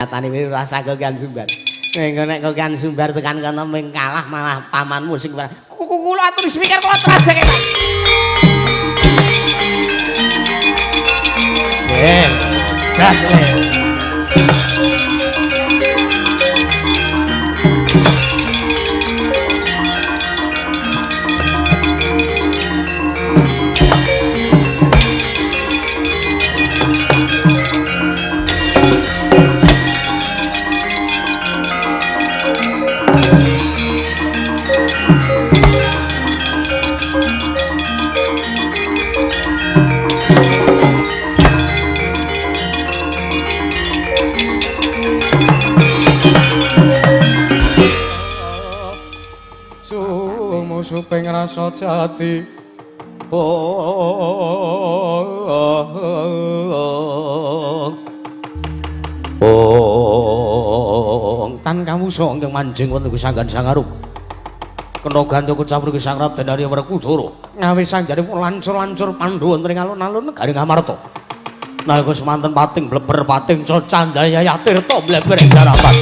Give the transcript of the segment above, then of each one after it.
Nyatane kowe ora usah kokean sumbar. Engko nek kokean sumbar tekan kono ming kalah malah pamanmu sing kula atur speaker kula terasake, Pak. Jas le. Suping rasa jati ong tan kawusa ingkang manjing wonten sanggan sangarup kena gandha kecapur Sang Raden Arya Werkudara ngawi sangganipun lancur-lancur Pandhawa wonten ing alun-alun negari Ngamarta nalika semanten pating bleber pating candaya tirta bleber ing jarapan.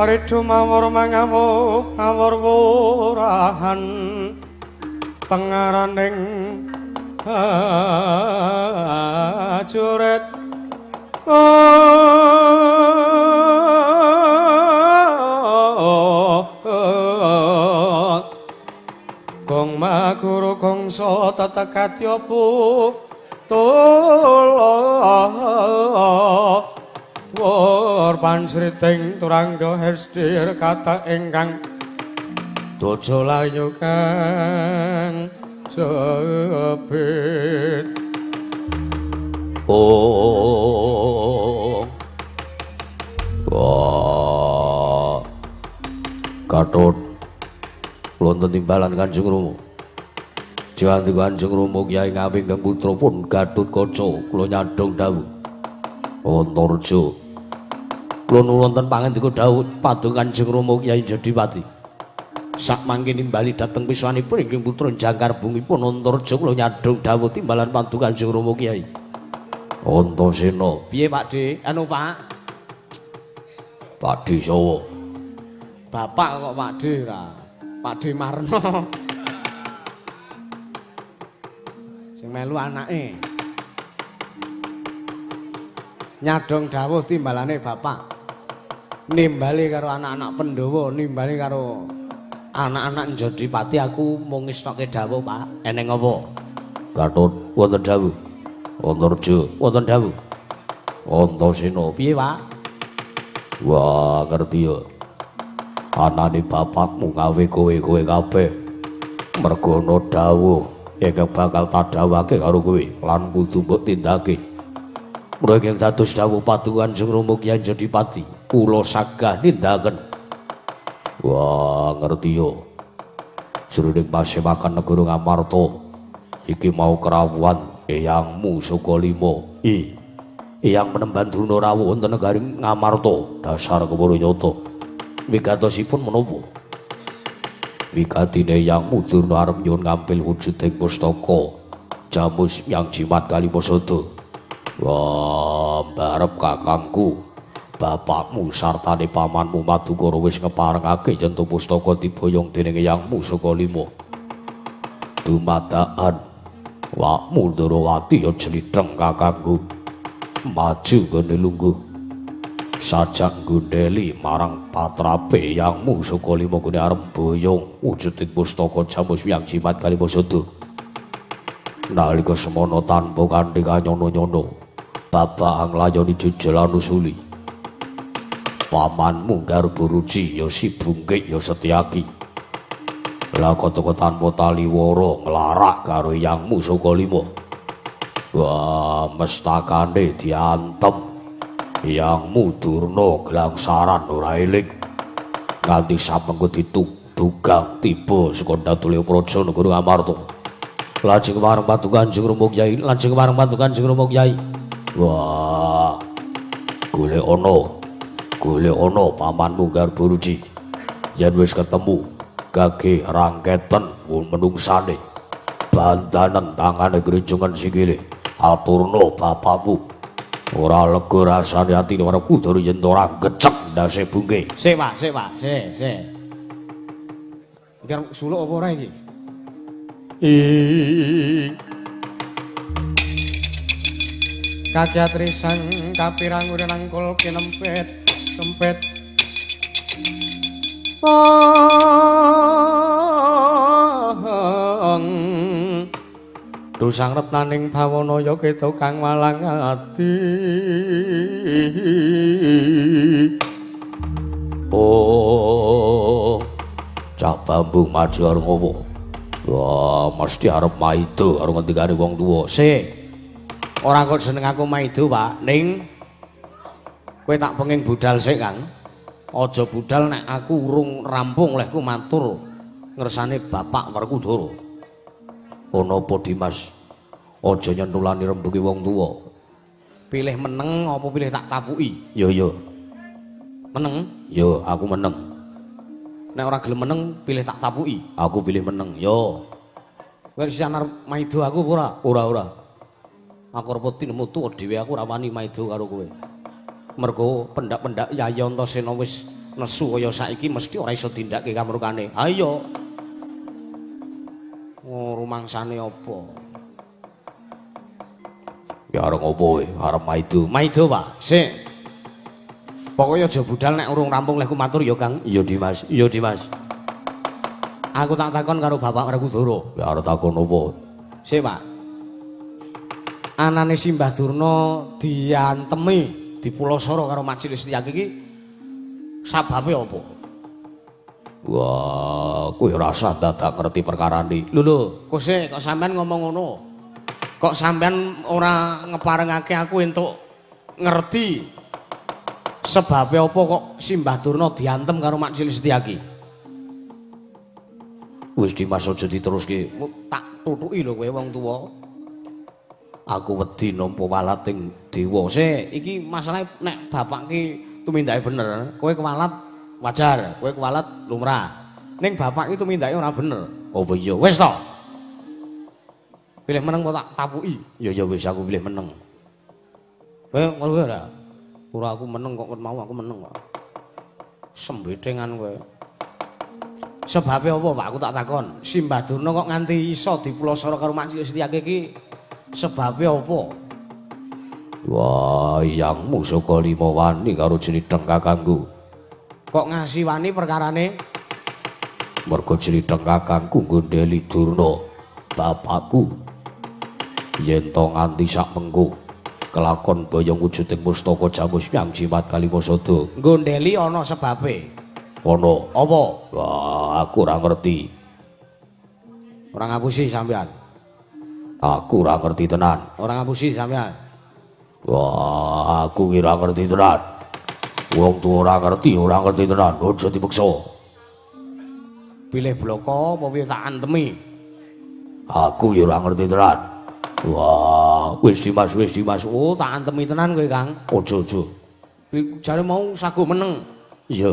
Ridu mawur mangawu awur wurahan tengaraning ajuret gong maguru gongso tetekadya putula wur pansriting turangga hesdir kata ingkang dojo layu kang sepit. Oh wah katut wonten timbalan Kanjeng Rama. Jawanti Kanjeng Rama Kyai Ngawi ingkang putra pun Gatotkaca kula nyadhong dawuh. Antarja. Kula nuwun wonten pangandika dawuh paduka Kanjeng Rama Kyai Jodipati. Sakmangke nimbali dhateng piswanipun ingkang putra jangkar bumipun Antarja kula nyadhong dawuh timbalan paduka Kanjeng Rama Kyai. Antasena. Piye Pak De? Anu Pak. Pak De sapa? Bapak kok Pak De ora. Pak De Marno. Sing melu anake. Nyadhong dawuh timbalane bapak. Nimbali karo anak-anak Pandhawa, nimbali karo anak-anak Jodipati aku mung ngestokke dawuh, Pak. Eneng apa? Gatot wonten dawuh. Antarja wonten dawuh. Antasena piye, Pak? Wah, ngerti ya. Anane bapakmu gawe kowe-kowe kabeh. Mergo ana dawuh ingkang bakal tadhawuhake karo kowe lan kudu mbok tindake. Mula ingkang dados dawuh paduka Kanjeng Rama Kyai Jodipati, kula sagah nindakaken. Wah, ngerti ya. Jroning pasewakan negara Ngamarta iki mau kerawuhan eyangmu Sukalima. Eyang penemban Durna rawuh wonten negari Ngamarta, dasar kepara nyata. Wigatosipun menapa? Wigatine eyangmu Durna arep nyuwun ngampil wujuding pustaka Jamus yang jimat Kalimasada. Wah, barep kakangku, bapakmu sartane pamanmu Madukara wis ngeparengake yen pustaka diboyong dening eyangmu Sukalima. Dumadakan wakmu Ndorowati ya jlidheng kakangku. Maju nggone lungguh. Sajak nggondheli marang patrape eyangmu Sukalima gone arep boyong wujuding pustaka Jamus yang jimat Kalimasada. Nalika semono tanpa kanthi kanyono-nyono, babak nglayoni jejel anusuli. Pamanmu Garbaruci ya si Bungkik ya Setyaki. Lah kata tanpa taliwara nglarak karo eyangmu Sukalima. Wah, mestakane diantem. Eyangmu Durna glangsaran ora eling. Nganti samengko ditugang tiba saka Datulya Praja negara Ngamarta. Lajeng marang paduka Kanjeng Rama Kyai, lajeng marang paduka Kanjeng Rama Kyai. Wah, golek ana pamanmu Garbaruci. Yen wis ketemu gage rangketen menungsane. Bandanen tangane grenjengan sikile. Aturna bapakmu. Ora lega rasane atine ora kudu yen ora gecek ndase bungke. Sik, Pak, sik, Pak, sik, sik. Iki arep suluk apa ora iki? Kakyatrisang kapirang urinangkul kinempit sempit. Dosang retnaning bawana ya keto kang walang ati. Oh, cah bambung maju arep ngopo? Wah, mesti arep maido karo ngendikane wong tuwa. Sik. Ora kok jeneng aku maido, Pak. Ning kowe tak penging budal sik, Kang. Aja budal nek aku urung rampung lehku matur ngersane Bapak Werkudara. Ana apa, Dimas? Aja nyenulani rembuge wong tuwa. Pilih meneng apa pilih tak tapuki? Ya ya. Meneng? Ya, aku meneng. Nek ora gelem meneng, pilih tak tapuki. Aku pilih meneng. Yo. Kowe wis arep maido aku apa ora? Ora ora. Aku arep tinemu tuwa dhewe, aku ora wani maido karo kowe. Mergo pendak-pendak Yayi Antasena wis nesu kaya saiki mesti ora iso tindake kamrukane. Ayo. Oh, rumangsane apa? Ya arep ngopo kowe? Arep maido. Maido, Pak. Sik. Pokoke aja budal nek urung rampung lehku matur ya, Kang. Iya, Dimas. Iya, Dimas. Aku tak takon karo Bapak Werkudara. Ya arep takon apa? Sik, Pak. Anane Simbah Durna diantemi dipulosoro karo Majelis Setyaki iki sababe apa? Wah, kowe ora usah dadak ngerti perkarane. Lho lho, kok sik kok sampean ngomong ngono? Kok sampean ora ngeparengake aku entuk ngerti sebabe apa kok Simbah Durna diantem karo Majelis Setyaki? Wis Dimas aja diteruske. Tak tutuki lho kowe wong tuwa. Aku wedi nampa walating dewa. Sik, iki masalahe nek bapak ki tumindake bener, kowe kewalat wajar, kowe kewalat lumrah. Ning bapak ki tumindake ora bener. Oh iya, wis to. Pilih meneng apa tak tapuki? Ya ya wis aku pilih meneng. Kowe ngono ora? Ora aku meneng kok mau aku meneng kok. Sembetengan kowe. Sebabe apa, Pak? Aku tak takon. Simbah Durna kok nganti iso dipulosara karo Mak Cilik Setyaki iki sebabe apa? Wah, yangmu saka lima wani karo Jlitheng kakangku. Kok ngasih wani perkarane? Mergo Jlitheng kakangku nggondheli Durna, bapakku. Yen to nganti sak mengko kelakon boyong wujuding pustaka Jamus Hyang Jimat Kalimasada. Nggondheli ana sebabe. Ana. Apa? Wah, aku ora ngerti. Ora ngapusi sampean. Aku ora ngerti tenan. Ora ngapusi sampean. Wah, aku ki ora ngerti tenan. Wong tuwa ora ngerti tenan. Aja dipeksa. Pilih bloko apa piye tak antemi? Aku ya ora ngerti tenan. Wah, wis Dimas, wis Dimas. Oh, tak antemi tenan kowe, Kang. Aja, aja. Jare mau sago meneng. Iya.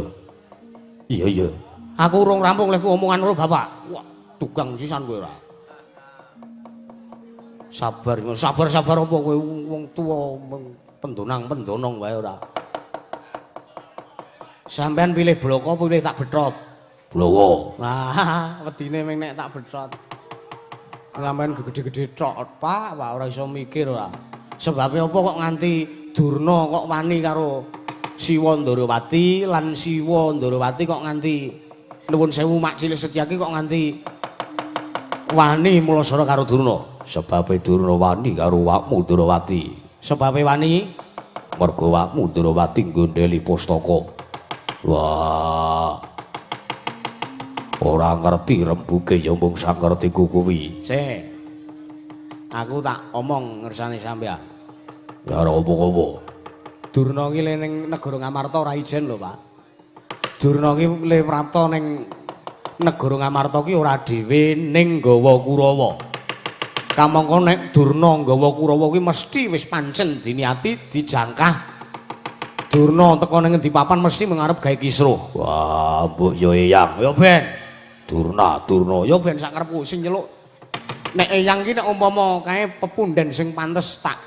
Iya, iya. Aku urung rampung lehku omongan karo bapak. Wah, tugang sisan kowe ora. Sabar, sabar-sabar apa kowe wong tuwa pendonang-pendonong wae ora. Sampean pilih bloko apa pilih tak betrot? Blowo. Nah, wedine meng nek tak betrot. Sampean gede-gede tok, Pak, Pak ora iso mikir ora. Sebabe apa kok nganti Durna kok wani karo Siwa Ndarawati lan Siwa Ndarawati kok nganti nuwun sewu Mak Cilik Setyaki kok nganti wani mulasara karo Durna? Sebabe Durna wani karo wakmu Ndarawati. Sebabe wani mergo wakmu Ndarawati nggondheli pustaka. Wah. Ora ngerti rembuke ya mung sangertiku kuwi. Sik. Aku tak omong ngersane sampean. Ya ora apa-apa. Durna ki le ning negara Ngamarta ora ijen lho, Pak. Durna ki le prapta ning negara Ngamarta ki ora dhewe ning nggawa Kurawa. Kamangka nek Durna nggawa Kurawa kuwi mesti wis pancen diniati dijangkah. Durna teka ning ngendi papan mesti mengarep gawe kisruh. Wah, mbok yo eyang. Ya ben. Durna, Durna. Ya ben sak karepku sing nyeluk. Nek eyang ki nek umpama kae pepunden sing pantes tak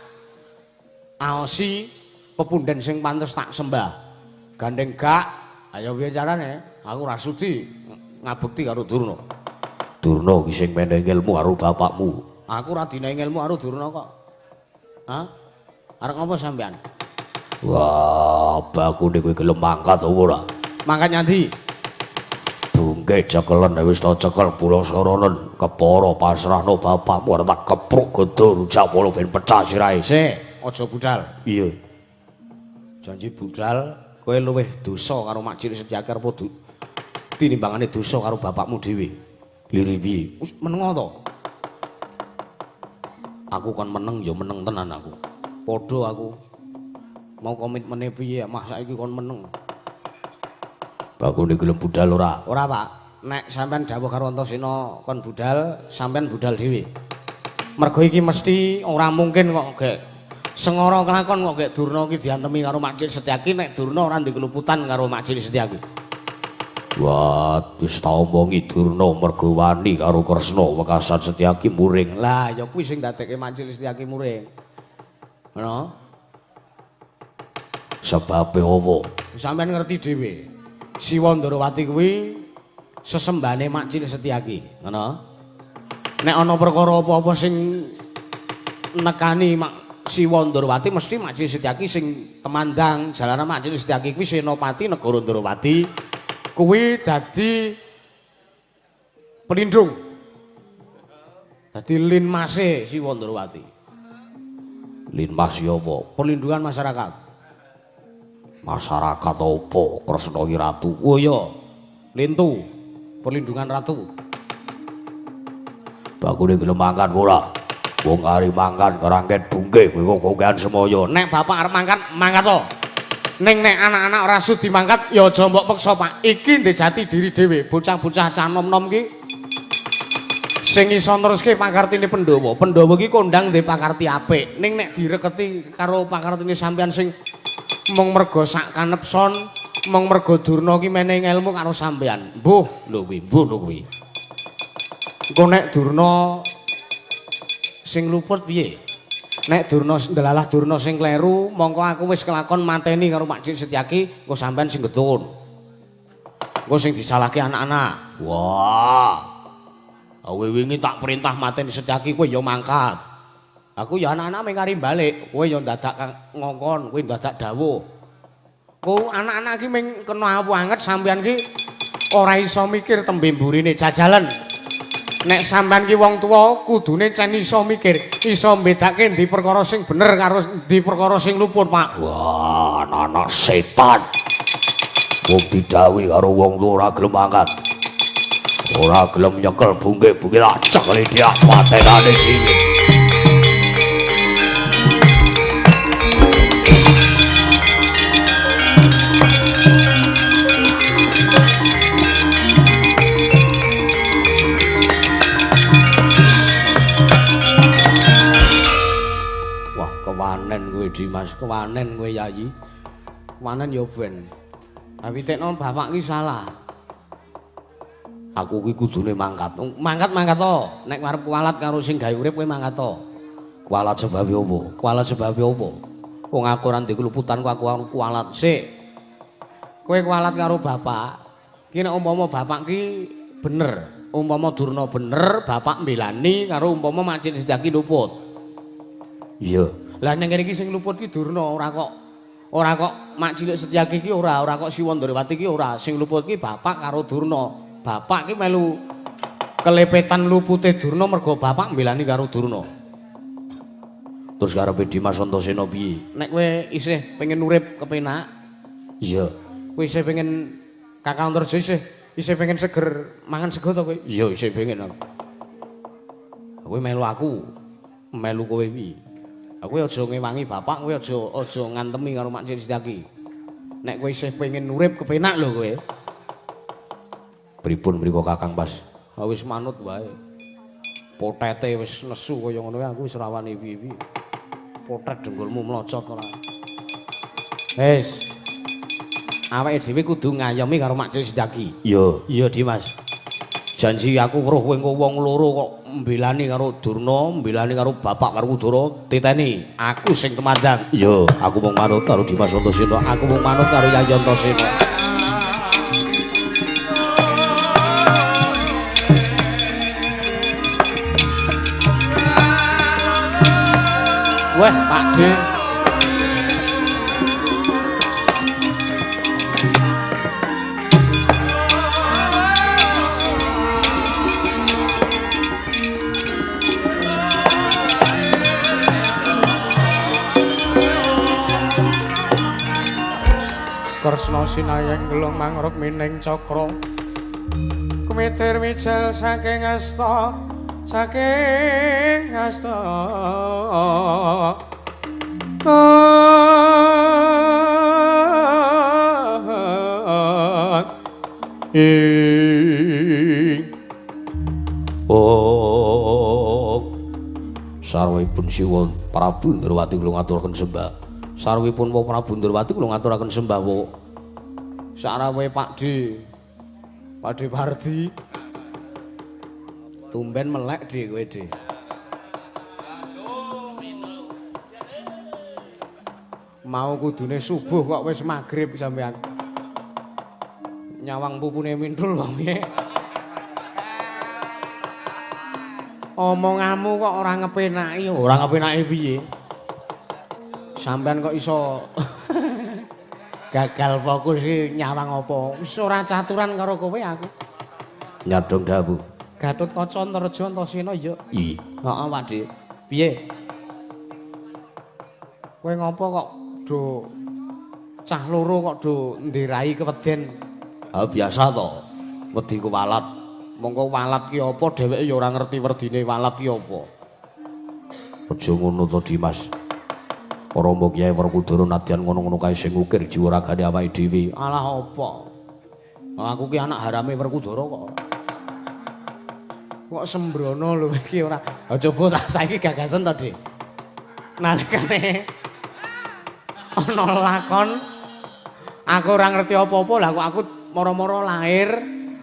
aosi, pepunden sing pantes tak sembah. Gandeng gak, ayo piye carane? Aku ora sudi ngabekti karo Durna. Durna ki sing menehi ilmu karo bapakmu. Aku ora dinehi ilmu karo Durna kok. Hah? Arep ngopo sampean? Wah, bakune kowe gelem mangkat apa ora? Mangkat nyandi? Bungke cekelen wis ta cekel pulasaranen kepara pasrahno bapakmu arep tak kepruk godho rujak polo ben pecah sirahe. Sik, aja budal. Iya. Janji budal kowe luwih dosa karo Mak Cilik Setyaki arep tinimbangane dosa karo bapakmu dhewe. Liri piye? Wis menengo to. Aku kon meneng ya meneng tenan aku. Padha aku. Mau komitmene piye mah saiki kon meneng. Bakune gelem budal ora? Ora, Pak. Nek sampean dawuh karo Antasena kon budal, sampean budal dhewe. Mergo iki mesti ora mungkin kok gek sengara kelakon kok gek Durna iki diantemi karo Mak Cilik Setyaki nek Durna ora ndek keluputan karo Mak Cilik Setyaki. Wah, wis tak omongi Durna mergo wani karo Kresna wekasan Setyaki muring. Lah, ya kuwi sing dadekke Mak Cilik Setyaki muring. Ngono? Sebabe apa? Sampeyan ngerti dhewe. Siwa Ndarawati kuwi sesembahane Mak Cilik Setyaki, ngono. Nek ana perkara apa-apa sing nekani Mak Siwa Ndarawati mesti Mak Cilik Setyaki sing temandang. Jalaran Mak Cilik Setyaki kuwi senopati negara Ndarawati. Kuwi dadi pelindung. Dadi linmase Siwa Ndarawati. Linmas ya apa? Perlindungan masyarakat. Masyarakat apa? Kresna ki ratu. Oh iya. Lintu. Perlindungan ratu. Bakune gelem mangkat ora? Wong ari mangkat kerangket bungke kowe kok kokean semoyo. Nek bapak arep mangkat, mangkat to. Ning nek anak-anak ora sudi mangkat ya aja mbok peksa, Pak. Iki ndek jati diri dhewe. Bocah-bocah cah nom-nom ki Sing iso neruske pakartine Pandhawa. Pandhawa iki kondhang duwe pakarti apik. Ning nek direketi karo pakartine sampeyan sing mung merga sak kanepson, mung merga Durna ki menehi ngelmu karo sampeyan. Mbuh lho kuwi, mbuh lho kuwi. Engko nek Durna sing luput piye? Nek Durna ndelalah Durna sing kleru, mongko aku wis kelakon mateni karo Pak Cik Setyaki, engko sampeyan sing getun. Engko sing disalahke anak-anak. Wah. Kowe wingi tak perintah mateni Setyaki, kowe ya mangkat. Aku ya anak-anak mung kari balik, kowe ya dadak ngongkon, kowe dadak dawuh. Ku anak-anak iki mung kena awu anget sampeyan ki ora iso mikir tembe mburine jajalan. Nek sampean ki wong tuwa kudune cen iso mikir, iso mbedake endi perkara sing bener karo endi perkara sing luput, Pak. Wah, anak-anak setan. Wong didhawuhi karo wong tuwa ora gelem angkat. Ora gelem nyekel bungke-bungke tak cekeli dia patenane dhewe. Wah, kewanen kowe Dimas, kewanen kowe Yayi. Kewanen ya ben. Tapi tekno bapak ki salah. Aku kuwi kudune mangkat. Mangkat-mangkat to. Nek arep kualat karo sing gawe urip kowe mangkat to. Kualat sebab apa? Kualat sebab apa? Wong aku ora ndek keluputan kok aku arep kualat sik. Kowe kualat karo bapak. Ki nek umpama bapak ki bener, umpama Durna bener, bapak mbelani karo umpama Mak Cik Setyaki luput. Iya. Lah ning kene iki sing luput ki Durna, ora kok Mak Cilik Setyaki ki ora kok Siwa Ndorowati ki ora, sing luput ki bapak karo Durna. Bapak ki melu kelepetan lupute Durna mergo bapak mbelani karo Durna. Terus karepe Dimas Antasena piye? Nek kowe isih pengen urip kepenak, iya. Kowe isih pengen Kakang Antarja isih pengen seger mangan sego to kowe? Iya, isih pengen aku. Kowe melu aku, melu kowe iki. Kowe aja ngewangi bapak, kowe aja ngantemi karo Mak Cik Setyaki. Nek kowe isih pengen urip kepenak lho kowe. Pripun mriku Kakang Pas? Wis manut wae. Potete wis nesu kaya ngono aku wis ora wani piye-piye. Potet dengkulmu mlocot ora. Wis. Awake dhewe kudu ngayomi karo Mak Cik Setyaki. Iya. Iya, Dimas. Janji aku weruh kowe engko wong loro kok mbelani karo Durna, mbelani karo bapak karo Kudara, titeni aku sing kemandang. Iya, aku mung manut karo Dimas Antasena, aku mung manut karo Yayi Antasena. Wah, Pak De. Kresna sinayeng gelung mangruk mining cakra. Kumitir mijil saking asta, saking asta. Oh, sarwipun Siwa Prabu Ndrawati kula ngaturaken sembah. Sarwipun Wa Prabu Ndrawati kula ngaturaken sembah, Wa. Sarawe Pak D. Pak D Pardi. Tumben melek D kowe D. Mau kudune subuh kok wis magrib sampean. Nyawang pupune mintul wong piye. Omonganmu kok ora ngepenaki, ora ngepenaki piye? Sampean kok iso gagal fokus iki nyawang apa? Wis ora caturan karo kowe aku. Nyadong dawuh. Gatotkaca Antarja Antasena ya. Iya. Heeh, Pak Dik. Piye? Kowe ngopo kok do cah loro kok do nderai keweden? Ha biasa to. Wedi ku walat. Mongko walat ki apa dheweke ya ora ngerti werdine walat ki apa. Aja ngono to, Dimas. Rama Kyai Werkudara nadyan ngono-ngono kae sing ngukir jiwa ragane awake dhewe. Alah apa? Aku ki anak harame Werkudara kok. Kok sembrono lho iki ora. Ha coba tak saiki gagasen to, Dik. Nalikane ana lakon aku ora ngerti apa-apa lah kok aku moro-moro lahir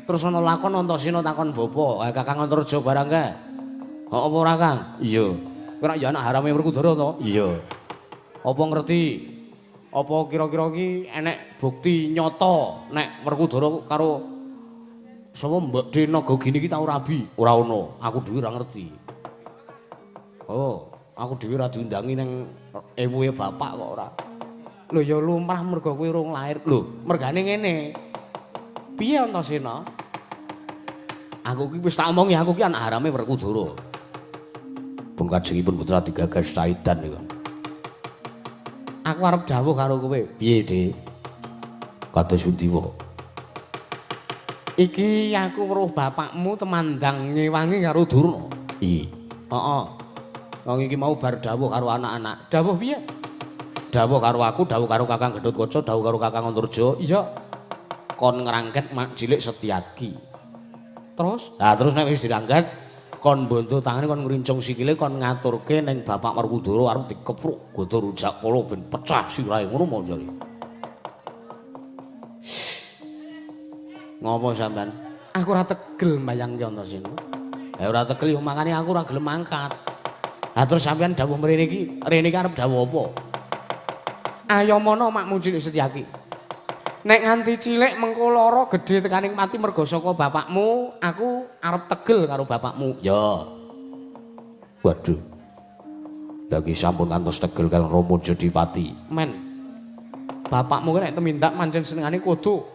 terus ana lakon Antasena takon bapa, "Kakang Antarja barang kae." "Ha apa ora, Kang?" "Iya." "Kowe rak ya anak harame Werkudara to?" "Iya." "Apa ngerti? Apa kira-kira iki enek bukti nyata nek Werkudara karo sapa Mbok Nagagini iki tau rabi?" "Ora ono, aku dhewe ora ngerti." "Oh, aku dhewe ora diundangi ning ewuhe bapak kok ora." "Lho ya lumrah mergo kowe urung lahir." "Lho, mergane ngene. Piye Antasena? Aku ki wis tak omongi aku ki anak harame Werkudara." Pun kajengipun putra digagas saidan niku. Aku arep dawuh karo kowe. "Piye, Dik?" "Kados pundi wae?" Iki aku weruh bapakmu temandang ngewangi karo Durna. "Iya." "Heeh. Wong iki mau bar dawuh karo anak-anak." "Dawuh piye?" "Dawuh karo aku, dawuh karo Kakang Gatotkaca, dawuh karo Kakang Antarja." "Iya." "Kon ngrangket mak cilik Setyaki." "Terus?" "Lah terus nek wis dirangket kon bonto tangane, kon ngrincung sikile, kon ngaturke ning Bapak Werkudara arep dikepruk gada rujak kala ben pecah sirahe ngono mau jare." "Ngopo sampean?" "Aku ora tegel mbayangke Antasena." "Ya ora tegel yo makane aku ora gelem mangkat." "Lah terus sampean dawuh mrene iki, rene iki arep dawuh apa?" "Ayo mono makmu cilik Setyaki. Nek nganti cilik mengko lara gedhe tekaning pati mergo saka bapakmu, aku arep tegel karo bapakmu." "Ya." "Waduh. Lah iki sampun kantos tegel karo Rama Jodipati." "Men. Bapakmu ki nek tumindak pancen senengane kudu.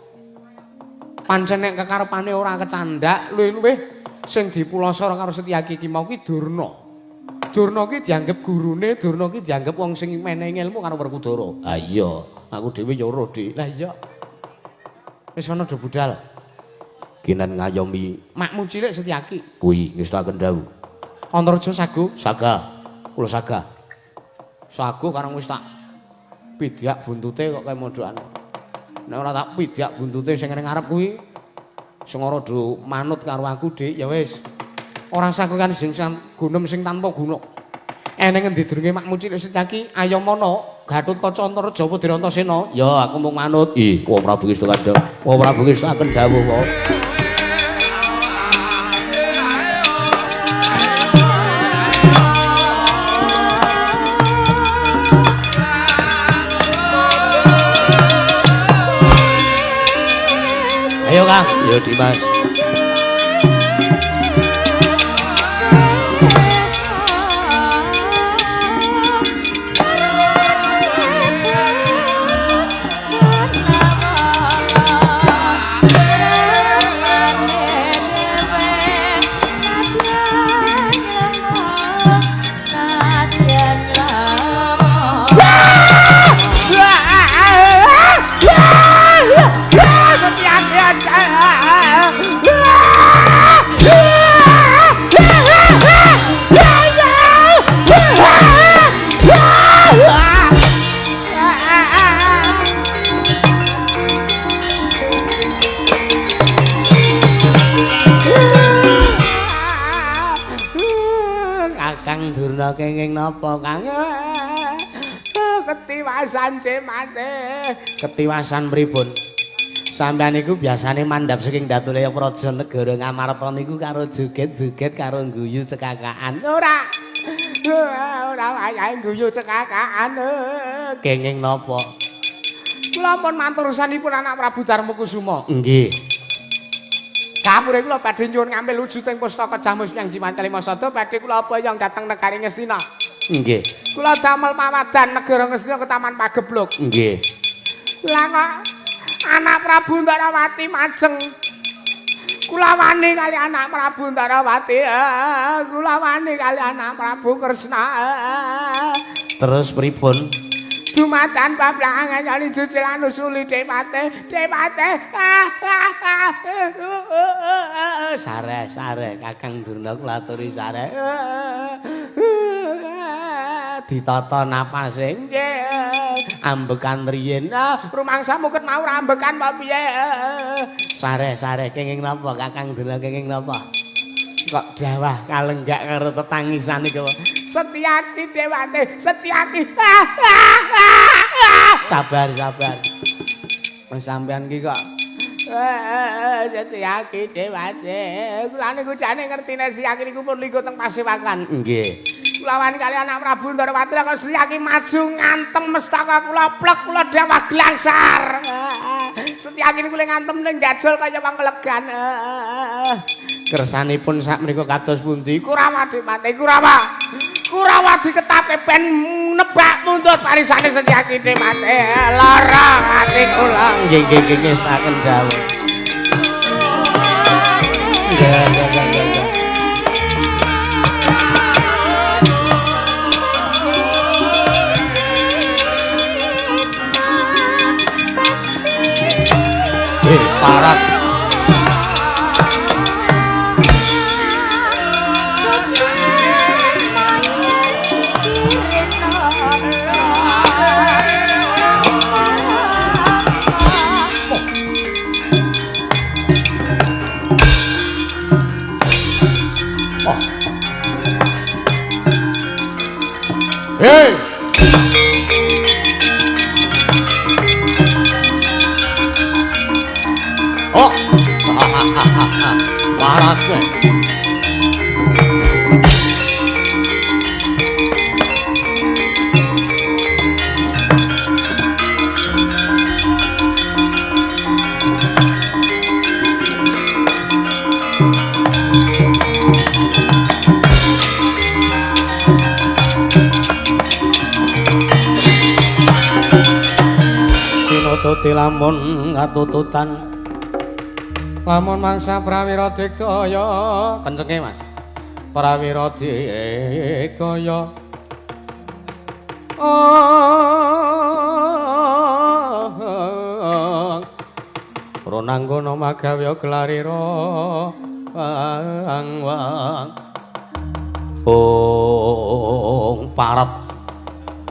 Pancen nek kekarepane ora kecandak, luwih-luwih sing dipulasa karo Setyaki iki mau ki Durna. Durna ki dianggep gurune, Durna ki dianggep wong sing menehi ilmu karo Werkudara." "Ha iya, aku dhewe ya weruh, Dik." "Lah iya. Wis ana do budal. Kinen ngayomi makmu cilik Setyaki." "Kuwi ngestakaken dawuh." "Antarja sago?" "Saga. Kula saga." "Sago karang wis tak pidhak buntute kok kaya mondhokan. Nek ora tak pidhak buntute sing ning ngarep kuwi sing ora do manut karo aku, Dik, ya wis. Ora sago kan sing gunem sing tanpa guna. Eneng endi durunge makmu cilik Setyaki, ayo mono Gatotkaca Antarja Putri Antasena." "Ya aku mung manut." "Ih, wa Prabu Kista kandha. Wa Prabu Kista akan dawuh wae." Ayo Kang, yo Dimas. Kakang Durna kenging napa, Kang? Ketiwasan cemate. Ketiwasan pripun? Sampeyan niku biasane mandhap saking Datulaya Praja Negara Ngamarta niku karo joget-joget karo guyu cekakaan. Ora. Ora wayahe guyu cekakaan. Kenging napa? Kula pun matur sanipun anak Prabu Darmakusuma. Nggih. Kapure kula badhe nyuwun ngambil wujuding pustaka Jamus Hyang Jimantelima Sada badhe kula boyong dhateng negari Ngastina. Nggih. Kula damel mawadan negara Ngastina ke Taman Pagebluk. Nggih. Lah kok anak Prabu Ndarawati majeng. Kula wani kali anak Prabu Ndarawati. Kula wani kali anak Prabu Kresna. Terus pripun? Dumatan bablangan kali jujilan usuli dewate, dewate. Sare, sare, Kakang Durna kula aturi sare. Ditata napase nggih. Ambekan riyin. Rumangsamu ket mau ora ambekan apa piye? Sare, sare, kenging napa Kakang Durna kenging napa? Kok dawah kalenggak karo tetangisan iki. Setyaki Dewate, Setyaki. Sabar, sabar. Wong sampean ki kok Setyaki Dewate. Kula niku jane ngertine Setyaki niku pun lingguh teng pasewakan. Nggih. Kula wani kali anak Prabu Ndorowati kok Setyaki maju ngantem mestaka kula plek kula dawah glangsar. Setyaki niku le ngantem ning gajol kaya wong kelegan. Kersanipun sak menika kados pundi? Kurawa Dewate, Kurawa. Kurawa diketapke ben nebak mundut parisane Setyaki Dewate. Lara ati kula. Nggih, nggih, nggih, ngestaken dawuh. Nggih, nggih, nggih, nggih. Parat. Hey! Oh. Parat kowe. Tinututi lamun katututan lamun mangsa prawira digdaya. Kencenge Mas. Prawira digdaya. Pronanggana magawya gelarira wang wang. Ong parat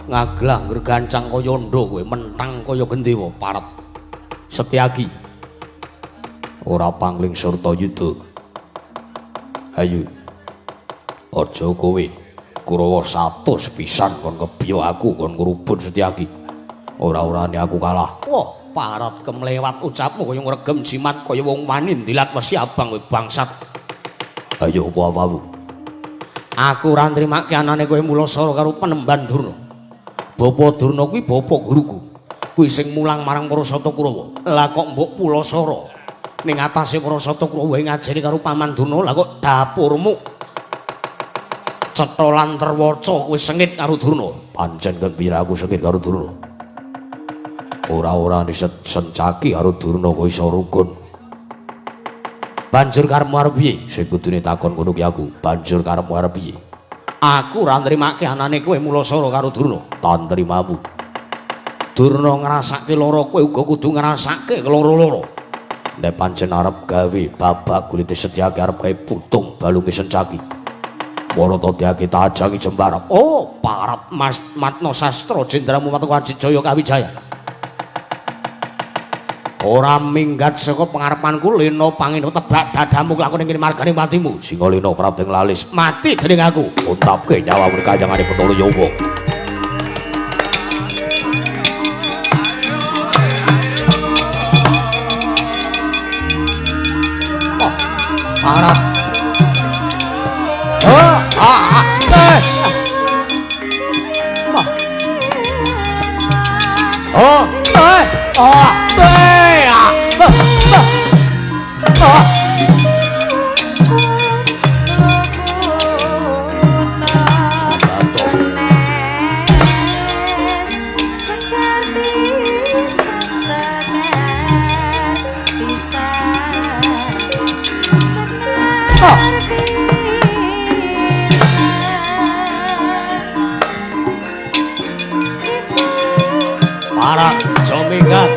ngaglah ngregancang kaya ndha kowe mentang kaya gendewa parat. Setyaki ora pangling sarta yuda. Ayo. Aja kowe Kurawa 100 pisan kon kebyo aku kon ngrubut Setyaki. Ora-orane aku kalah. Wah, parat kemlewat ucapmu kaya ngregem jimat kaya wong wani ndilat wesi abang kowe bangsat. Ayo apa apamu? Aku ora nrimake anane kowe Mulasara karo penemban Durna. Bapa Durna kuwi bapa guruku. Kuwi sing mulang marang para Sata Kurawa. Lah kok mbok Pulasara ning atase para Sata Kurawa ngajeni karo Paman Durna, lah kok dapurmu cetha lan terwaca kowe sengit karo Durna. Pancen kepira aku sengit karo Durna. Ora-ora sencaki karo Durna kok iso rukun. Banjur karepmu arep piye? Sing kudune takon ngono ki aku. Banjur karepmu arep piye? Aku ora nrimake anane kowe Mulasara karo Durna. Tak nrimamu. Durna ngrasake lara kowe uga kudu ngrasake loro-loro. Nek pancen arep gawe babak kulite Setyaki arep gawe putung balunge Sencaki. Warata diake tajangi jembar. Oh, parat Mas Matno Sastra Jendramu Matoko Ajijaya Kawijaya. Ora minggat saka pengarepanku Lena pangino tebak dadamu lakone ngene margane matimu. Singalena prapting lalis mati dening aku. Untapke nyawamu kayangane Bathara Yawa. Oh, parat. Oh, ah, ah, eh. Oh, eh, oh, eh, ah, eh, oh. Parat jomingat.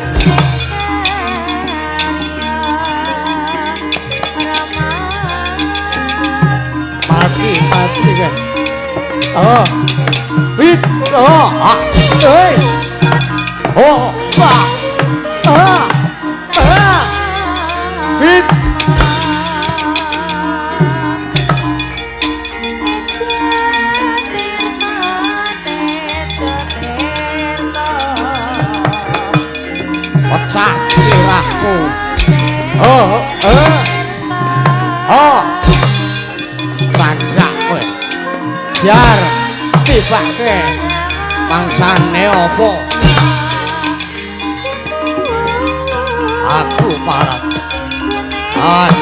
Mati, mati kan. Oh. Wit, oh, ah. Oi. Oh, ah. Ah. Ah. Wit. Pecah sirahmu. Oh, eh. Oh. Sanjak kowe. Jar tibake. Mangsane apa? Aku parah. As.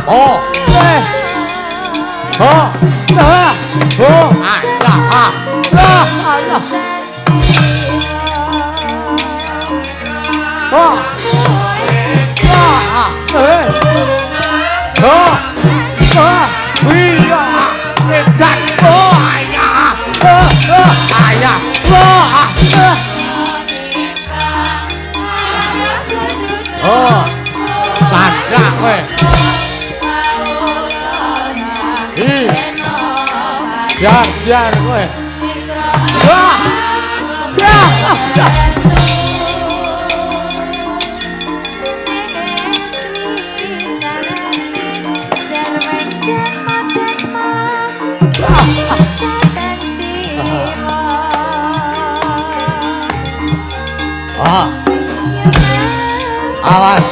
Oh, eh, oh, ah, oh, ah, ah, ah, ah, oh, ah, eh, oh, ah, iya, edan, oh, ayah, oh, ayah, oh, ah, oh, sanjak kowe. Jar, jar kowe. Wah. Ya. Ah. Awas.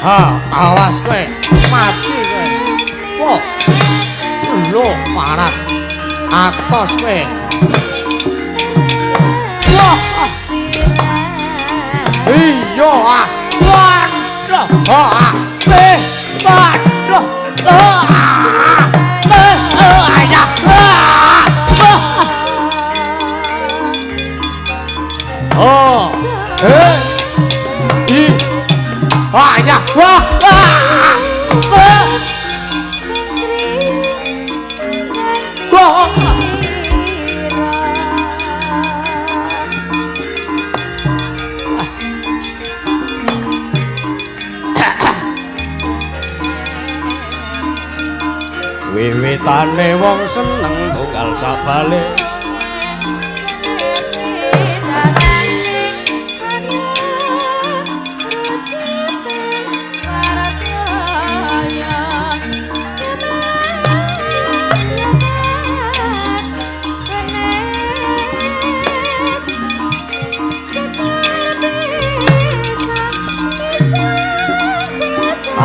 Ha, awas kowe, mati kowe. Wah. Lho, parah. Atos kowe. Wah. Iya, ah. Waduh. Ah. Eh, waduh. Ah. Eh, ayah. Ah. Oh. Eh. I. Ayah, wah, ah, ah, wah, wiwitane wong seneng tunggal sabale.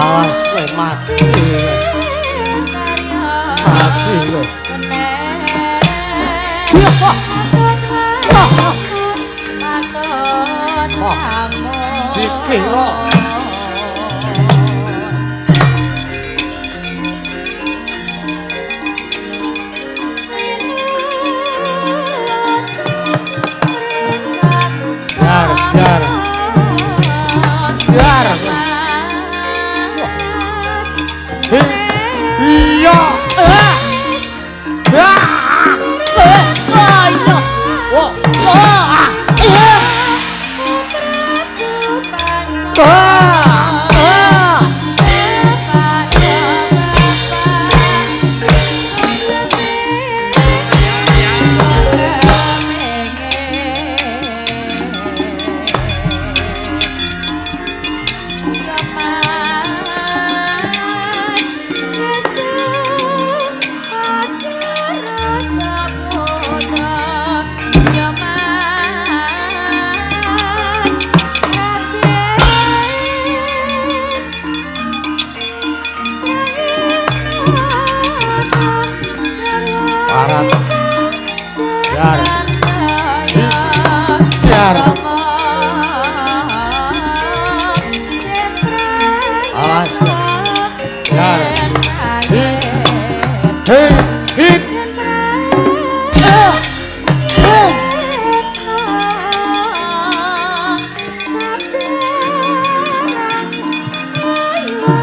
Awas kowe mati. Mati kowe. Sikira. Jar, jar. Jar. Iya. Ah. Ah. Ah. Wah. Ah. Ah.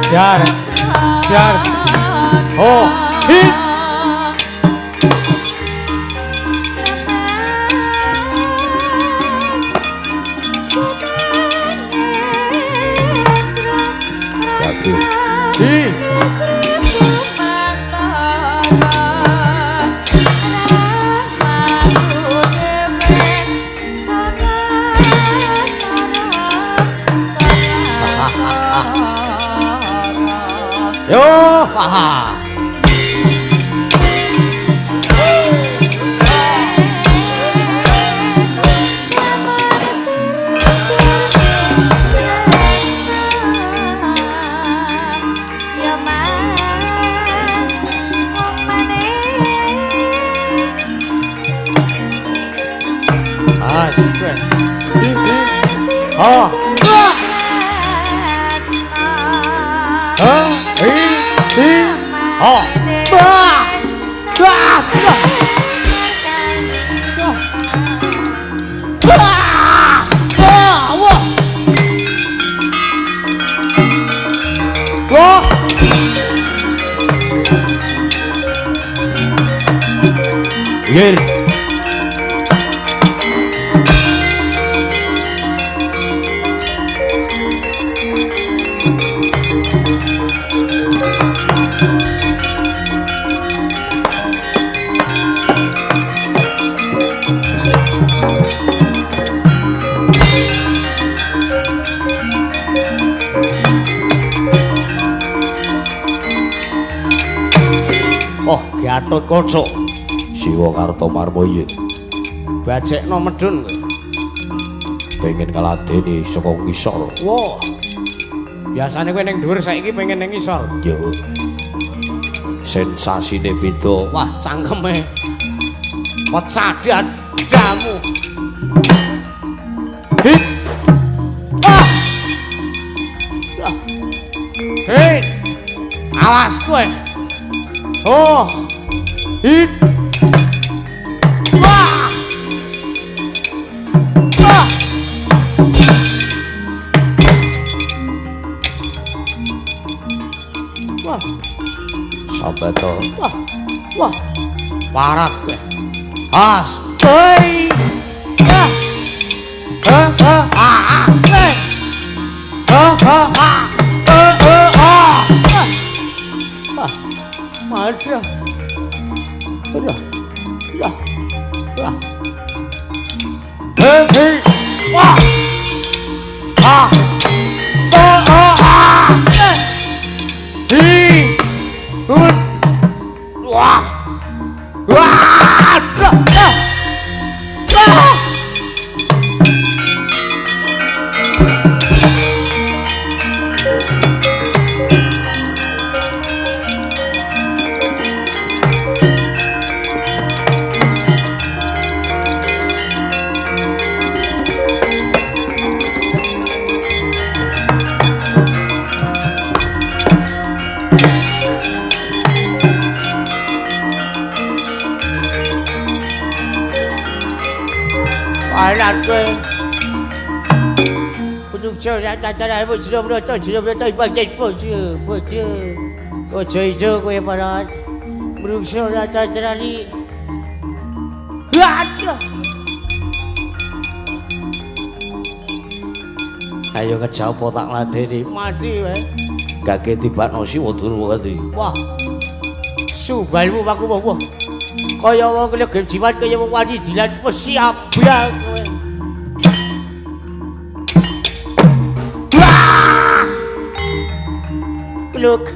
Jar, jar, oh, hit. Hi. Yo, haha. Oh. Oh. Bah. Bah. Bah. Bah. Wah. Wah. Yer. Oh, Gatot Kaca. Siwa Kartomarma iya. Bajekno medhun kowe. Pengen ngladeni saka ngisor. Wah. Biasane kowe ning dhuwur saiki pengen ning ngisor. Yo. Sensasine beda. Wah, cangkeme. Pecah dadamu. Hit. Ah. Hei. Awas kowe. Oh. Hit. Wah. Wah. Wah. Sampai to. Wah. Wah. Parah kowe. As. Hoi. Ah. Ah ah ah. Eh. Ah ah ah. Eh eh ah. Ah. Mati. Udah. Udah. Udah. Hei, hei. Wah. Ah. Oh, oh, ah. Hi. Hut. Wah. Wah. Dah. Dah. Wah. Alah kowe. Pujuk cara bojo ijo kowe parat. Mruksa cacarani. Aduh. Ayo ngejawab tak ladeni. Mati wae. Gage tibakno Siwa Durwati. Wah. Subalmu aku wah. Kaya wong legem jimat kaya wong wani dilan wis abang kowe. Wah! Kluk.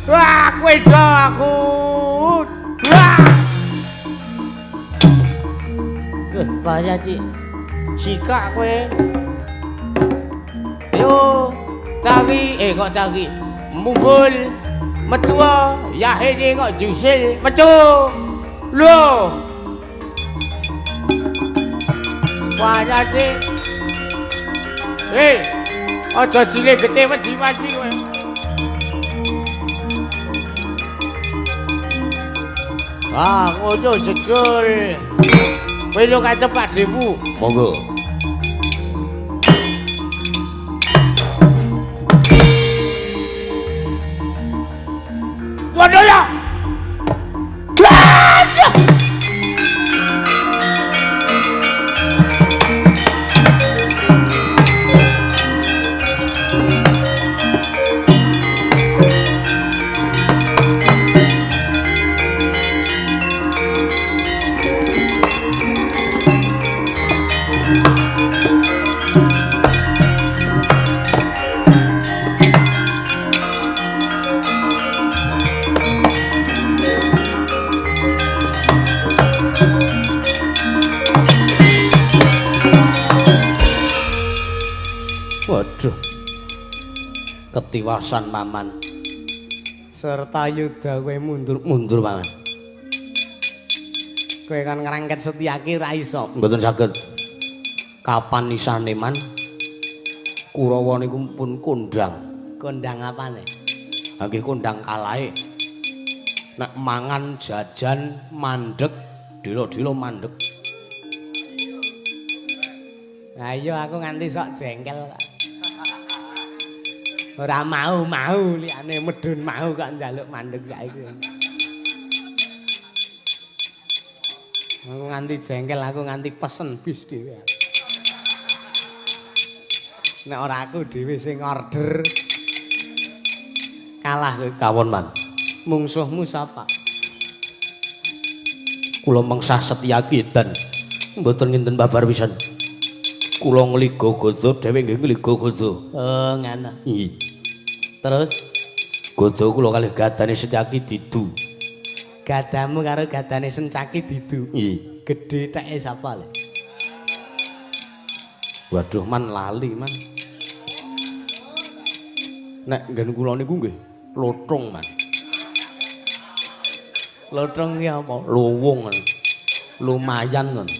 Wah, kowe do aku. Wah! Bahaya iki. Sikak kowe. Yo, cari kok cari. Munggul. Metu yahene kok jusil metu. Lho. Wajate. Hei, aja cilik getih wedi mati kowe. Ah, ngono jedul. Kowe lho kacep Pakdemu. Monggo. Waduh ya. Ketiwasan Maman. Serta yuda kowe mundur. Mundur Paman. Kowe kan ngrangket Setyaki ra iso. Mboten saged. Kapan isane Man? Kurawa niku pun kondang. Kondang apane? Ha nggih kondang kalahe. Nek mangan jajan mandeg, dilo-dilo mandeg. Lah iya aku nganti sok jengkel kok. Ora mau-mau liyane medun mau kok njaluk mandeg saiki. Aku nganti jengkel, aku nganti pesen bis dhewe. Nek ora aku dhewe sing order kalah kowe. Kawon Man. Mungsuhmu sapa? Kula mengsah Setyaki edan. Mboten nginten babar pisan. Kula ngliga gada, dhewe nggih ngliga gada. Oh, ngono. Nggih. Terus gada kula kalih gadane Setyaki didu. Gadamu karo gadane Sencaki didu. Nggih. Gedhe teke sapa le? Waduh Man lali Man. Nek nggen kula niku nggih lothong Man. Lothong ki apa? Luwung. Lumayan ngono.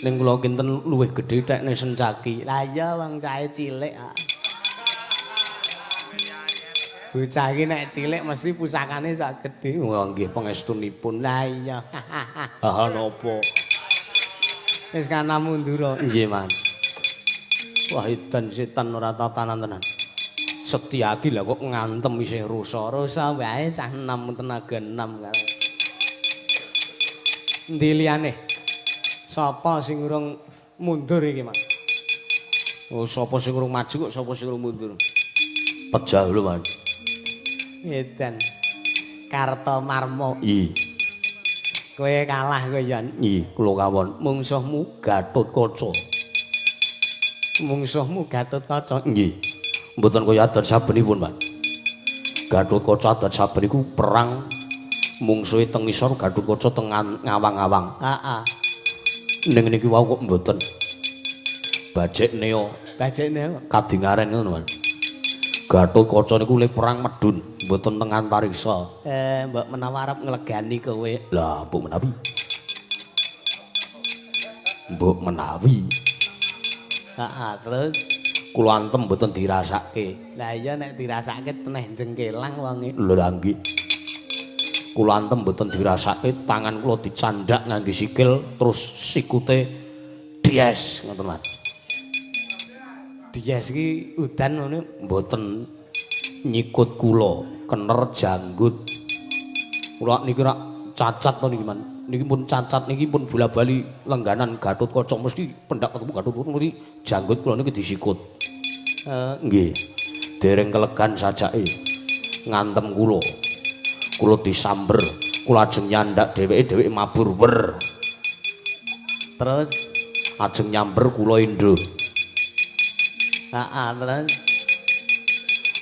Ning kula kinten luwih gedhe tekne Sencaki. Lah iya wong cahe cilik kok. Bocah iki nek cilik mesti pusakane sak gedhe. Wah nggih pangestunipun. Lah iya. Ha napa? Wis kana mundur. Nggih Man. Wah edan setan ora tatanan tenan. Setyaki lha kok ngantem isih rusa. Rusa wae cah enom tenaga enom kae. Endi liyane? Sapa sing urung mundur iki, Mas? Oh, sapa sing urung maju kok sapa sing urung mundur? Pejah lho, Man. Edan. Kartomarma. Nggih. Kowe kalah kowe, Yon. Nggih, kula kawon. Mungsuhmu Gatotkaca. Mungsuhmu Gatotkaca? Nggih. Mboten kaya adat sabenipun, Mas. Gatotkaca adat saben iku perang mungsuhe teng ngisor, Gatotkaca teng ngawang-awang. Heeh. Ning niki wau kok mboten. Bajik neo. Bajik neo kadingaren ngono, Mas. Gatotkaca niku le perang medun, mboten teng antariksa. Mbok menawa arep nglegani kowe. Lah, mbok menawi. Mbok menawi. Heeh, terus kula antem mboten dirasake. Lah iya nek dirasake teneh jengkelang wonge. Lho lha nggih. Kula antem mboten dirasake, tangan kula dicandak ngangge sikil terus sikute dies ngoten Mas. Dies iki udan ngono mboten nyikut kula, kener janggut. Kula niki rak cacat to niki Man. Niki pun cacat niki pun bola-bali lengganan Gatotkaca mesti pendak ketemu Gatotkaca mesti janggut kula niki disikut. Nggih. Dereng kelegan sajake ngantem kula. Kula disamber, kula ajeng nyandak dheweke, dheweke mabur wer. Terus ajeng nyamber kula indro. Heeh, terus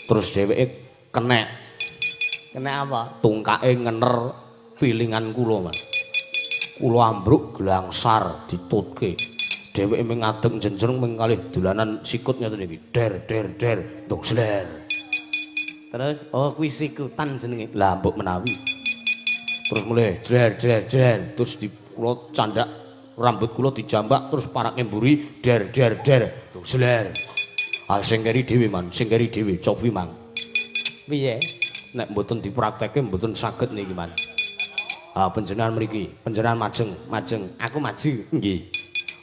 terus dheweke kenek. Kenek apa? Tungkake ngener pilingan kula, Mas. Kula ambruk glangsar ditutke. Dheweke mung ngadeg jenjeng mung kalih dolanan sikut ngeten iki. Der der der, tung sler. Terus oh kuwi sikutan jenenge. Lah mbok menawi. Terus mulai jer jer jer terus di kula candak rambut kula dijambak terus parake mburi der der der tung sler. Ah sing keri dhewe Man, sing keri dhewe cobi Mang. Piye? Nek mboten dipraktekke mboten saged niki Man. Ah panjenengan mriki, panjenengan majeng, majeng, aku maju. Nggih.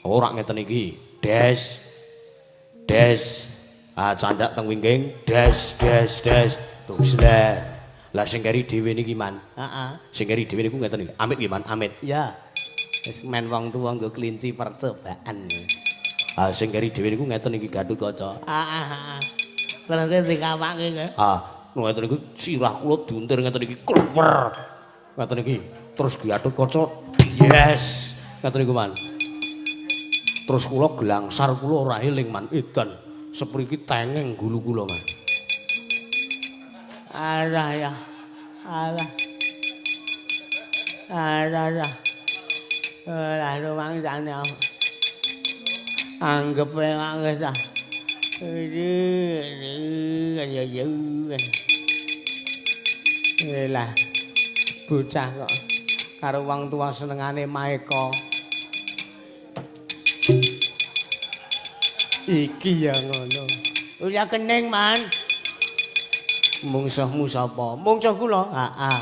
Ora ngeten iki. Des. Des. Ah candak teng wingking, des des des, tung sler. Lah sing keri dhewe niki Man. Heeh. Sing keri dhewe niku ngeten iki. Amit nggih Man, amit. Ya. Wis men wong tuwa nggo kelinci percobaan. Ah sing keri dhewe niku ngeten iki Gatotkaca. Heeh, heeh. Terus dikawake kowe. Ah, ngeten niku sirah kula diuntir ngeten iki kluwer. Ngeten iki. Terus Gatotkaca yes. Ngeten niku Man. Terus kula glangsar kula ora eling Man, edan. Sepriki tengeng gulu kula Man. Alah ya. Alah. Alah ya. Ora rumangsane aku. Anggepe wis ah. Lah bocah kok karo wong tuwa senengane maeka. Iki ya ngono. Ora kening, Man. Mungsuhmu sapa? Mungsuh kula. Heeh.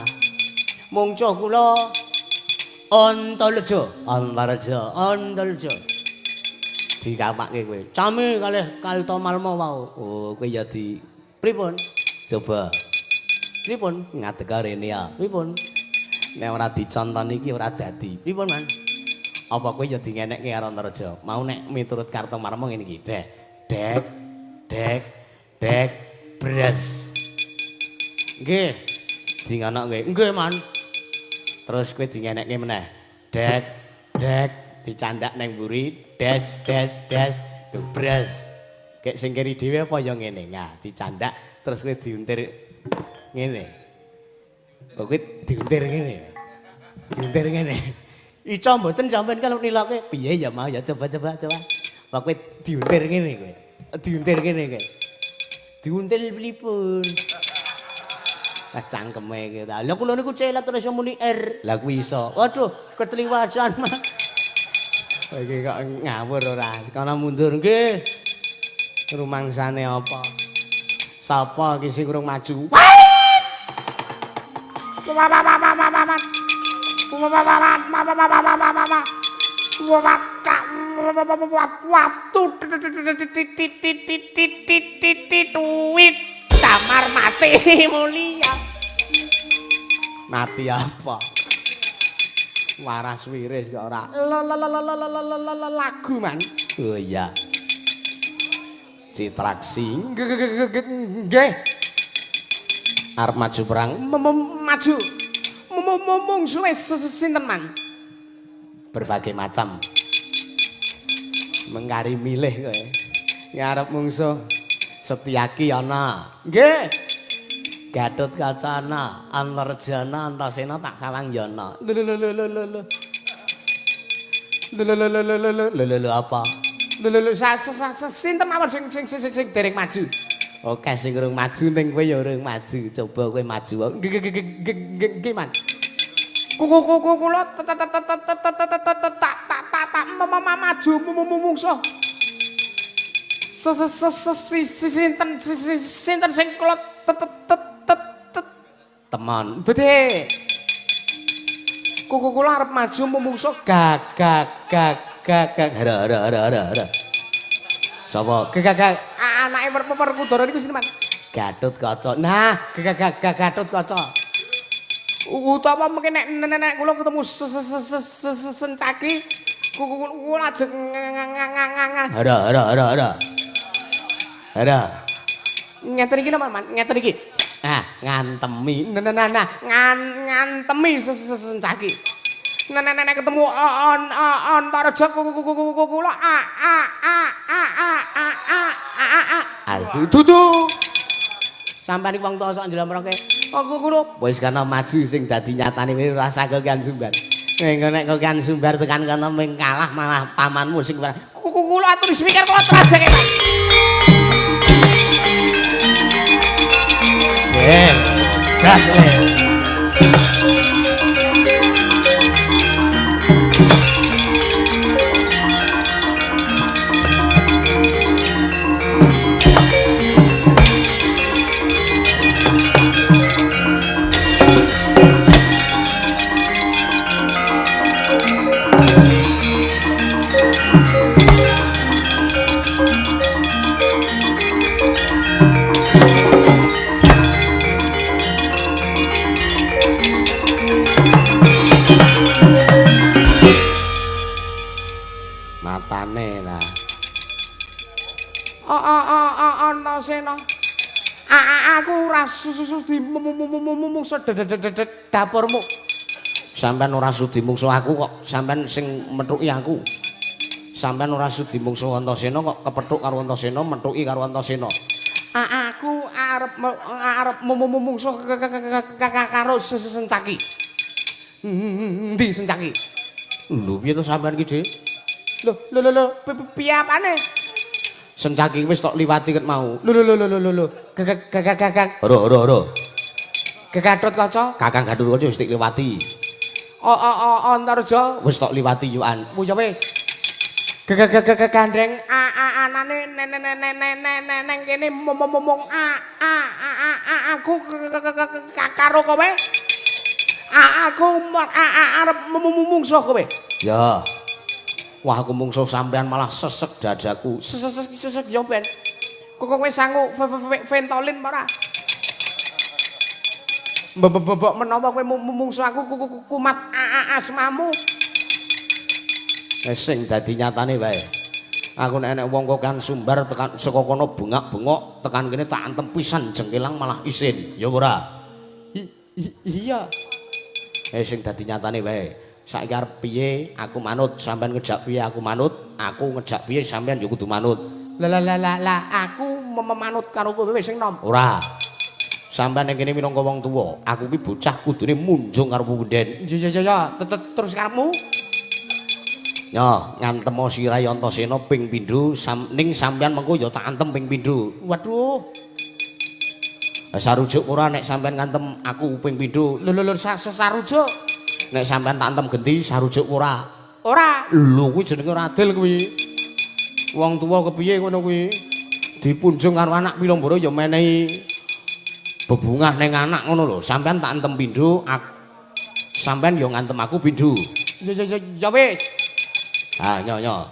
Mungsuh kula Antareja. Antareja, Antareja. Dikapake kowe. Cami kalih Kartomarma wau. Oh, kowe ya di pripun? Coba. Pripun? Ngadeg rene ya. Pripun? Nek ora dicontoni iki ora dadi. Pripun, Man? Apa kowe ya dingenekke karo Antareja? Mau nek miturut Kartomarma ngene iki. Dek, dek, dek, dek, bres. Nggih. Dingonokke. Nggih, Man. Terus kowe dingenekke meneh. Dek, dek, dicandak nang mburi, des, des, des, bres. Kek sing keri dhewe apa ya ngene? Nah, dicandak terus kowe diuntir ngene. Oh, kowe diuntir ngene. Diuntir ngene. Ica mboten sampean kalau niloke piye ya mau ya coba-coba coba. Apa kowe diuntir ngene kowe? Diuntir ngene kowe. Diuntil pripun? Lah cangkeme iki ta. Lah kula niku celat terus muni R. Lah kuwi iso. Waduh, ketliwasan mah. Iki kok ngawur ora. Kono mundur nggih. Rumangsane apa? Sapa iki sing urung maju? Damar mati mulia. Mati apa? Waras wiris kok ora. Lagu, Man. Oh iya. Citraksi. Nggih. Arep maju perang, maju. Mungsuhe sinten, Man? Berbagai macam. Mengkari milih kowe. Ngarep mungsuh Setyaki ana. Nggih. Gatot Kaca ana, Antarjana, Antasena tak sawang yana. Lho lho lho lho lho. Lho lho lho lho lho lho lho apa? Lho lho lho sinten mawon sing sing sing sing dereng maju. Oke, sing urung maju ning kowe ya urung maju. Coba kowe maju. Nggih nggih, Man. Kula tak tak maju mungsuh. Sinten sinten sing kula teman. Dede. Kuku kula arep maju mungsuh gag gag gag gag gag hara hara hara hara. Sapa? Gag gag anake Werkudara niku sinten, Man? Gatot Kaca. Nah, gag gag gag Gatot Kaca. Utawa mungkin nek nek kula ketemu Sencaki kuku kula ajeng hara hara hara hara. Hara. Ngeten iki napa, Man? Ngeten iki. Nah, ngantemi. Nah, nah, nah, ngantemi Sencaki. Nah, nah, nah, ketemu Antareja kula a a a a a a a a a. Asu dudu. Sampeyan iki wong tuwa sok njlomroke. Aku kula wis kana maju sing dadi nyatane kowe ora usah kokean sumbar. Nek kokean sumbar tekan kono ming kalah malah pamanmu sing kula atur mikir kula trajeke, Pak. Jas le. Matane lah. Antasena. Aku ora sudi mungsuh dapurmu. Sampeyan ora sudi mungsuh aku kok, sampeyan sing methuki aku. Sampeyan ora sudi mungsuh Antasena kok kepethuk karo Antasena, methuki karo Antasena. Aku arep arep mungsuh karo Sencaki. Endi Sencaki? Lho piye to sampeyan iki, Dik? Lho lho lho piye apane? Sencaki wis tok liwati ket mau. Lho lho lho lho lho. Gagak. Ro ro ro. Gagadot kaca. Kakang Gatot Kaca wis tok liwati. O o o Antarja wis tok liwati yuan. Ya wis. Gagak gandeng a a anane neng kene momong a a a a aku karo kowe. Aku arep mungsuh kowe. Ya. Wah aku mungsuh sampean malah sesek dadaku. Sesek ya ben. Kok kowe sangu Ventolin apa ora? Mbok menawa kowe mungsuh aku kumat asmamu. Wis sing dadi nyatane wae. Aku nek enek wong kok kan sumbar tekan saka kono bengak-bengok tekan kene tak antem pisan jengkelang malah isin. Ya ora? Iya. Sing dadi nyatane wae. Saiki arep piye aku manut, sampean ngejak piye aku manut, aku ngejak piye sampean ya kudu manut. Lah lah lah lah aku memanut karo kowe wis sing nom. Ora. Sampean ning kene minangka wong tuwa, aku ki bocah kudune munjung karo punden. Ya ya ya, terus karepmu? Yo, ngantemo sirahe Antasena ping pindho, ning sampean mengko ya tak antem ping pindho. Waduh. Sarujuk ora nek sampean ngantem aku ping pindho. Lho lho lho sarujuk. Nek sampean tak antem genti sarujuk ora? Ora. Lho kuwi jenenge ora adil kuwi. Wong tuwa kepiye ngono kuwi? Dipunjung karo anak pilomboro ya menehi bebungah ning anak ngono lho. Sampean tak antem pindho, sampean ya ngantem aku pindho. Ya ya ya wis. Ah nyo nyo.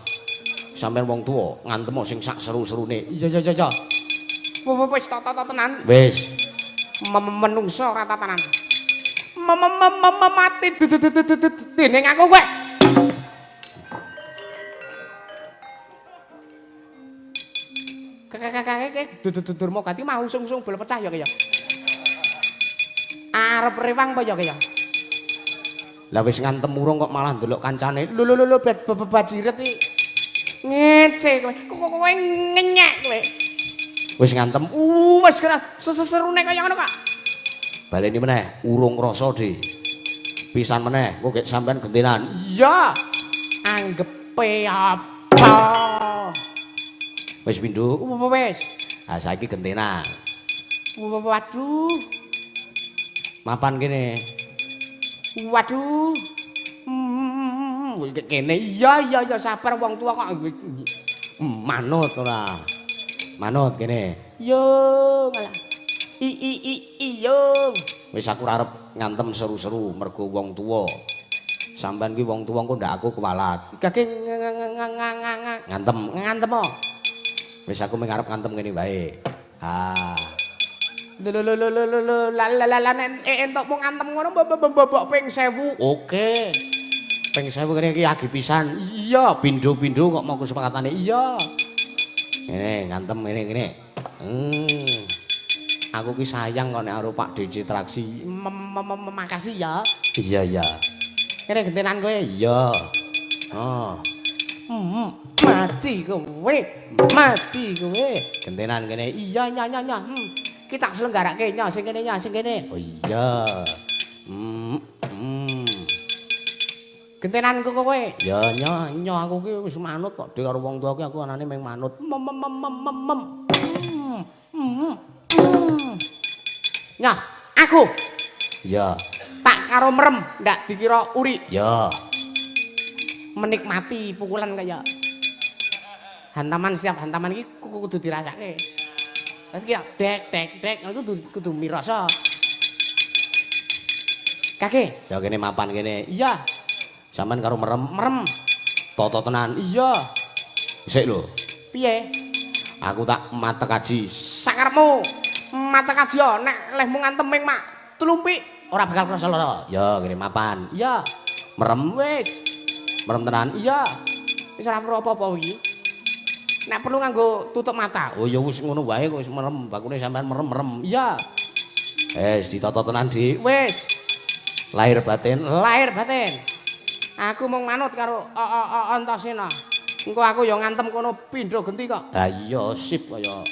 Sampean wong tuwa ngantem sing sak seru-serune. Ya ya ya ya. Wis tata tenan. Wis. Menungso ora tatanan. Mati dening aku kowe. Kakak durma gati mau usung-usung bol pecah ya kaya. Arep rewang apa ya kaya? Lah wis ngantem urung kok malah ndelok kancane. Lho lho lho bajiret iki. Ngece kowe. Kok kowe ngenyek kowe. Wis ngantem. Wis kira seserune kaya ngono kok. Baleni meneh, urung rasa, Dik. Pisan meneh, kok gek sampean gentenan. Iya. Anggepe apa? Wis pindho. Wis. Ha saiki gentenan. Waduh. Mapan kene. Waduh. Kene. Iya iya iya sabar wong tua kok. Manut ora. Manut kene. Yo ngalah. I i i iyo. Wis aku ora arep ngantem seru-seru mergo wong tuwa. Sampean ki wong tuwa engko ndak aku kuwalat. Gage ngantem. Ngantem. Wis aku mung arep ngantem ngene wae. Ha. Lho lho lho lho lho la la la nek entuk mung ngantem ngono mbok ping 1000. Oke. Ping 1000 kene iki agi pisan. Iya, pindho-pindho kok mau kesepakatane. Iya. Ngene ngantem ngene ngene. Aku ki sayang kok nek karo Pak DC Traksi. Makasih ya. Iya iya. Kene gentenan kowe. Iya. Oh. Mati kowe. Mati kowe. Gentenan kene. Iya nya nya nya. Ki tak selenggarake nya sing kene nya sing kene. Oh iya. Gentenan kowe. Ya nya nya aku ki wis manut kok dhewe karo wong tuwa ki aku anane mung manut. Mem. Nyah, aku. Ya. Tak karo merem, ndak dikira uri. Ya. Menikmati pukulan kaya hantaman siap hantaman iki kudu dirasake. Dadi dek dek dek kudu kudu mirasa. Kake, ya kene mapan kene. Iya. Sampeyan karo merem, merem. Toto tenan. Iya. Sik lho. Piye? Aku tak matek aji. Sakarepmu. Matek aji nek lehmu ngantem ming mak tlumpik ora bakal krasa lara. Ya kene mapan. Iya. Merem wis. Merem tenan. Iya. Wis ora perlu apa-apa iki. Nek perlu nganggo tutup mata. Oh ya wis ngono wae kok wis merem, bakune sampean merem-merem. Iya. Wis ditata tenan, Dik. Wis. Lahir batin, lahir batin. Aku mung manut karo Antasena. Engko aku ya ngantem kono pindho genti kok. Ha iya sip kaya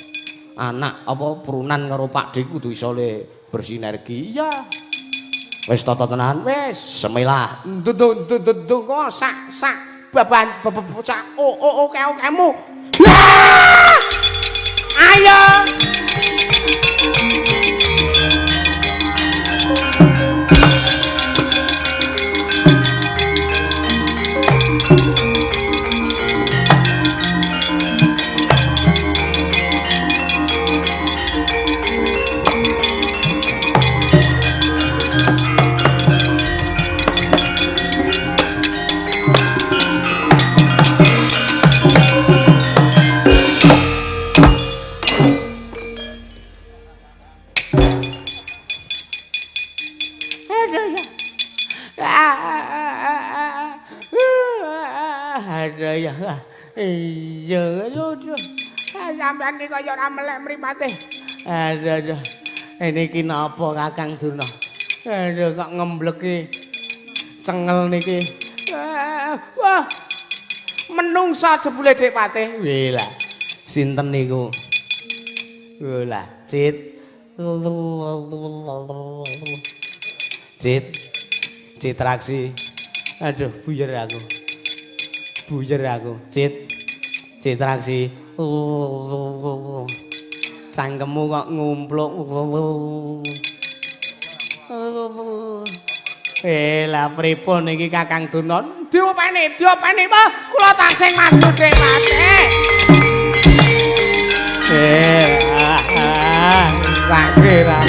anak apa prunan karo Pak Dik kudu iso le bersinergi. Iya. Wis tata tenan. Wis. Semilah. Ndung kok sak sak baban bocah o o o kemu. Ayo. Iya, aduh. Sampeyan iki kaya ora melek mripate. Aduh, aduh. Niki napa Kakang Durna? Aduh, kok ngembleki cengel niki. Wah. Menungsa jebule Dik Patih. Wih lah. Sinten niku? Wih lah, Cit. Cit. Citraksi. Aduh, buyer aku. Buyer aku. Cit. Citraksi. Cangkemmu kok ngumpluk. Lah pripun iki Kakang Durna? Diopeni, diopeni, Pak. Kula tasih maju Dik Patih. Tak kira.